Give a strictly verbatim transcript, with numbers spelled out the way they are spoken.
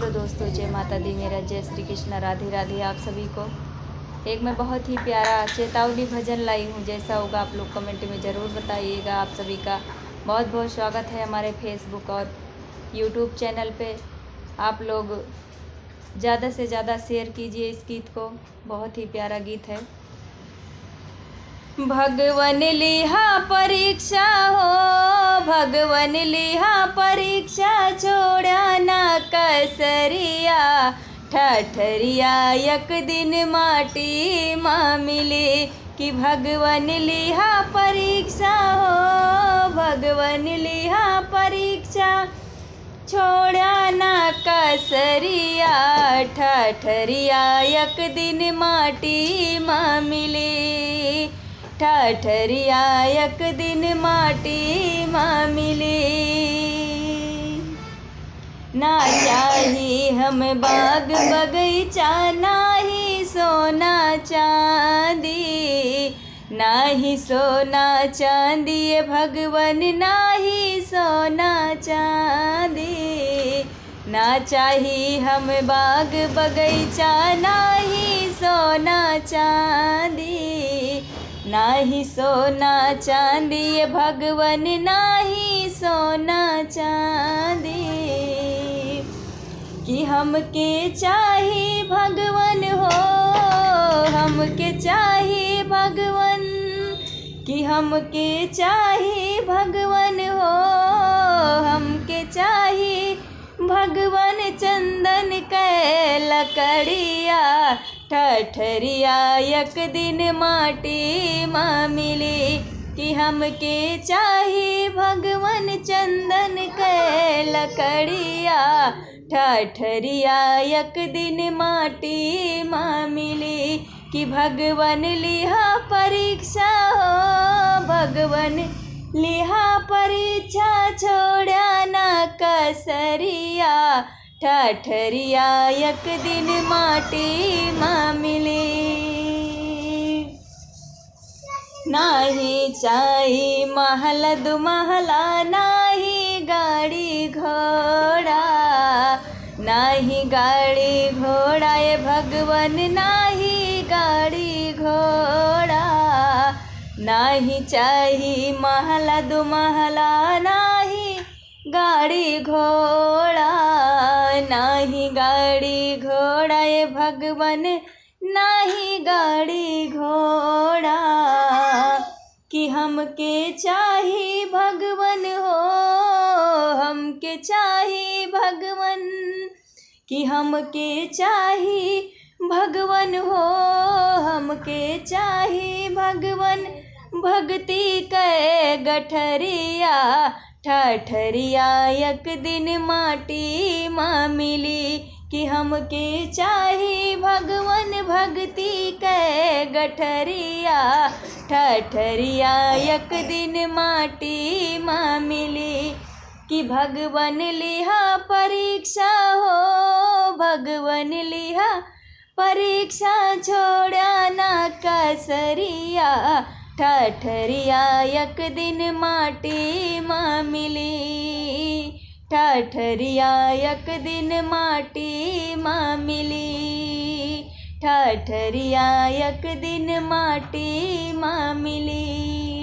तो दोस्तों, जय माता दी, मेरा जय श्री कृष्णा, राधे राधे आप सभी को। एक मैं बहुत ही प्यारा चेतावनी भजन लाई हूँ, जैसा होगा आप लोग कमेंट में ज़रूर बताइएगा। आप सभी का बहुत बहुत स्वागत है हमारे फेसबुक और यूट्यूब चैनल पे। आप लोग ज़्यादा से ज़्यादा शेयर कीजिए इस गीत को, बहुत ही प्यारा गीत है। भगवन लिहा परीक्षा हो, भगवन लिहा परीक्षा, छोड़ा ना कसरिया, ठठरिया एक दिन माटी मा मिली। कि भगवन लिहा परीक्षा हो, भगवन लिहा परीक्षा, छोड़ा ना कसरिया, ठठरिया एक दिन माटी मा मिली, ठठरिया एक दिन माटी मा मिली। ना चाही हम बाग बगीचा, ना ही सोना चांदी, ना ही सोना चांदी, ए भगवन, ना ही सोना चांदी। ना चाही हम बाग बगीचा, ना ही सोना चांदी, ना ही सोना चांदी, ए भगवन, ना ही सोना चांदी। कि हमके चाही भगवन हो, हमके चाही भगवन, कि हमके चाही भगवन हो, हमके चाही भगवन चंदन के लकड़िया, ठठरिया एक दिन माटी मा मिली। कि हमके चाही भगवन चंदन के लकड़िया, ठठरिया एक दिन माटी मा मिली। कि भगवन लिहा परीक्षा हो, भगवन लिहा परीक्षा, छोड़ा ना कसरिया, ठठरिया एक दिन माटी मा मिली। नाही चाही महल दुमहला, नाही गाड़ी घोड़ा, नाही गाड़ी घोड़ा, ए भगवन, नाही गाड़ी घोड़ा। नाही चाही महल दुमहला, नाही गाड़ी घोड़ा, नाही गाड़ी घोड़ा, ए भगवन, नाही गाड़ी घोड़ा। कि हमके चाही भगवन हो, हमके चाही भगवन, कि हमके चाही भगवन हो, हमके चाही भगवन, भक्ति के गठरिया, ठठरिया एक दिन माटी मा मिली। कि हमके चाही भगवन, भक्ति के गठरिया, ठठरिया एक दिन माटी मा मिली। कि भगवन लिहा परीक्षा हो, भगवन लिहा परीक्षा, छोड़ा ना कसरिया, ठठरिया एक दिन माटी मा मिली, ठठरिया एक दिन माटी मा मिली, ठठरिया एक दिन माटी मा मिली।